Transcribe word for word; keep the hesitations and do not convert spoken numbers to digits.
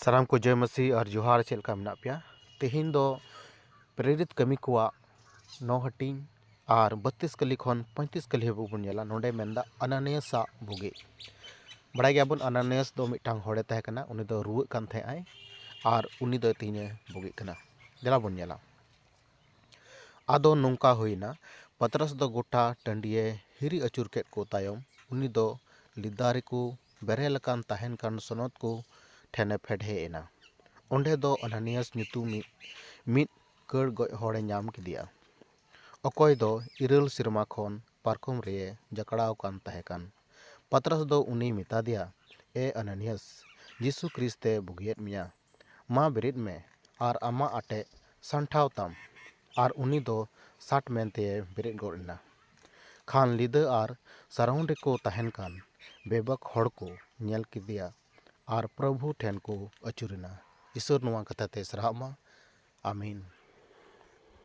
ᱥᱟᱱᱟᱢ ᱠᱚ ᱡᱚᱭ ᱢᱟᱹᱥᱤ ᱟᱨ ᱡᱚᱦᱟᱨ᱾ ᱪᱮᱫ ᱞᱮᱠᱟ ᱢᱮᱱᱟᱜ ᱯᱮᱭᱟ? ᱛᱮᱦᱮᱧ ᱫᱚ ᱯᱨᱮᱨᱤᱛ ᱠᱟᱹᱢᱤ ᱠᱚᱣᱟᱜ ᱱᱚ ᱦᱟᱹᱴᱤᱧ ᱟᱨ ᱵᱟᱹᱛᱤᱥ ᱠᱟᱹᱞᱤ ᱠᱷᱚᱱ ᱯᱚᱸᱭᱛᱤᱥ ᱠᱟᱹᱞᱤ ᱦᱟᱹᱵᱤᱡ ᱵᱚᱱ ᱧᱮᱞᱟ᱾ ᱱᱚᱰᱮ ᱢᱮᱱᱫᱟ ᱟᱱᱟᱱᱤᱭᱟᱥᱟᱜ ᱵᱩᱜᱤ᱾ ᱵᱟᱲᱟᱭ ᱜᱮᱭᱟᱵᱚᱱ, ᱟᱱᱟᱱᱤᱭᱟᱥ ᱫᱚ ᱢᱤᱫᱴᱟᱝ ᱦᱚᱲᱮ ᱛᱟᱦᱮᱸ ᱠᱟᱱᱟ, ᱩᱱᱤ ᱫᱚ ᱨᱩᱣᱟᱹᱜ ᱠᱟᱱ ᱛᱟᱦᱮᱸᱜ ᱟᱭ ᱟᱨ ᱩᱱᱤ ᱫᱚ ᱛᱮᱦᱮᱧᱮ ᱵᱩᱜᱤᱜ ᱠᱟᱱᱟ᱾ ᱫᱮᱞᱟ ᱵᱚᱱ ᱧᱮᱞᱟ᱾ ᱟᱫᱚ ᱱᱚᱝᱠᱟ ᱦᱩᱭᱱᱟ, ᱯᱟᱛᱨᱟᱥ ᱫᱚ ᱜᱚᱴᱟ ᱴᱟᱺᱰᱤᱭᱮ ᱦᱤᱨᱤ ᱟᱹᱪᱩᱨ ᱠᱮᱫ ᱠᱚ ᱛᱟᱭᱚᱢ, ᱩᱱᱤ ᱫᱚ ᱞᱤᱫᱟ ᱨᱮᱠᱚ ᱵᱮᱨᱮᱞ ᱟᱠᱟᱱ ᱛᱟᱦᱮᱱ ᱠᱟᱱ ᱥᱚᱱᱚᱛ ᱠᱚ ᱴᱷᱮᱱᱮ ᱯᱷᱮᱰ ᱦᱮᱡ ᱮᱱᱟ᱾ ᱚᱸᱰᱮ ᱫᱚ ᱟᱱᱟᱱᱤᱭᱟᱥ ᱧᱩᱛᱩᱢᱤᱡ ᱢᱤᱫ ᱠᱟᱹᱲ ᱜᱚᱡ ᱦᱚᱲᱮ ᱧᱟᱢ ᱠᱮᱫᱮᱭᱟ, ᱚᱠᱚᱭ ᱫᱚ ᱤᱨᱟᱹᱞ ᱥᱮᱨᱢᱟ ᱠᱷᱚᱱ ᱯᱟᱨᱠᱚᱢ ᱨᱮᱭᱮ ᱡᱟᱠᱲᱟᱣ ᱠᱟᱱ ᱛᱟᱦᱮᱸ ᱠᱟᱱ᱾ ᱯᱟᱛᱨᱟᱥ ᱫᱚ ᱩᱱᱤᱭ ᱢᱮᱛᱟ ᱫᱮᱭᱟ, "ᱮ ᱟᱱᱟᱱᱤᱭᱟᱥ, ᱡᱤᱥᱩ ᱠᱷᱨᱤᱥᱛᱮ ᱵᱩᱜᱤᱭᱮᱫ ᱢᱮᱭᱟ᱾ ᱢᱟ ᱵᱮᱨᱮᱫ ᱢᱮ ᱟᱨ ᱟᱢᱟᱜ ᱟᱴᱮᱫ ᱥᱟᱢᱴᱷᱟᱣ ᱛᱟᱢ᱾" ᱟᱨ ᱩᱱᱤ ᱫᱚ ᱥᱟᱴ ᱢᱮᱱᱛᱮ ᱵᱮᱨᱮᱫ ᱜᱚᱫ ᱮᱱᱟ᱾ ᱠᱷᱟᱱ ᱞᱤᱫᱟᱹ ᱟᱨ ᱥᱟᱨᱟᱣᱩᱱᱰ ᱨᱮᱠᱚ ᱛᱟᱦᱮᱱ ᱠᱟᱱ ᱵᱮᱵᱟᱠ ᱦᱚᱲ ᱠᱚ ᱧᱮᱞ ᱠᱮᱫᱮᱭᱟ ᱟᱨ ᱯᱨᱚᱵᱷᱩ ᱴᱷᱮᱱ ᱠᱚ ᱟᱹᱪᱩᱨᱮᱱᱟ᱾ ᱤᱥᱚᱨ ᱱᱚᱣᱟ ᱠᱟᱛᱷᱟ ᱛᱮ ᱥᱟᱨᱦᱟᱜ ᱢᱟ᱾ ᱟᱢᱤᱱ᱾